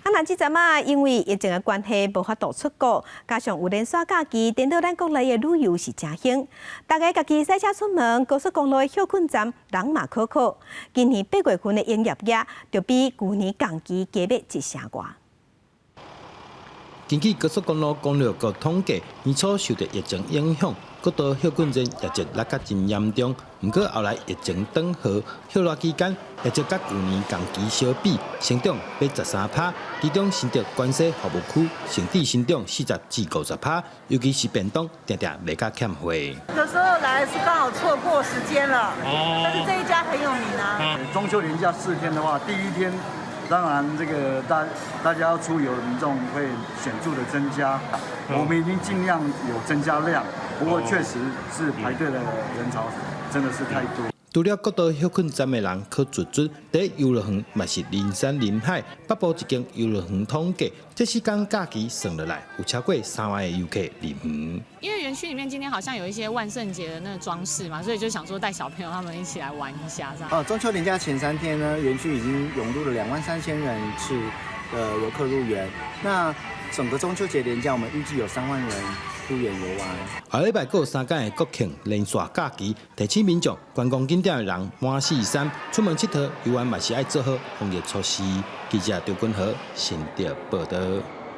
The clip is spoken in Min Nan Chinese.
啊，若這陣仔，因為疫情的關係，無法度出國，加上有連續假期，顛倒咱國內的旅遊是誠興。大家家己駛車出門，高速公路的歇睏站人嘛可可。今年8月份的營業額就比舊年同期加欲一成外。根據高速公路公路局統計，年初受著疫情影響，國道歇睏站業績落甲真嚴重。毋過後來疫情轉好，歇熱期間業績佮舊年同期相比，成長欲13趴，其中新竹關西服務區甚至成長40至50趴，尤其是便當，定定賣甲欠貨。有時候來是剛好錯過時間了，但是這一家很有名啊。中秋連假4天的話，第一天，當然，這個大家要出遊的民眾會顯著的增加，我們已經盡量有增加量，不過確實是排隊的人潮真的是太多。除了國道歇睏站的人較濟濟，佇遊樂園嘛是人山人海。北部一間遊樂園統計，這4天假期算落來，有超過3萬个遊客入園。因為園區裡面今天好像有一些萬聖節的那個裝飾嘛，所以就想說帶小朋友他們一起來玩一下，這樣。哦，中秋連假前3天呢，園區已經湧入了23,000人次的遊客入園。那整個中秋節連假，我們預計有3萬人入園遊玩。下禮拜閣有3天的國慶連續假期，提醒民眾觀光景點的人滿四三，出門𨑨迌遊玩嘛是愛做好防疫措施。記者張君和新竹報導。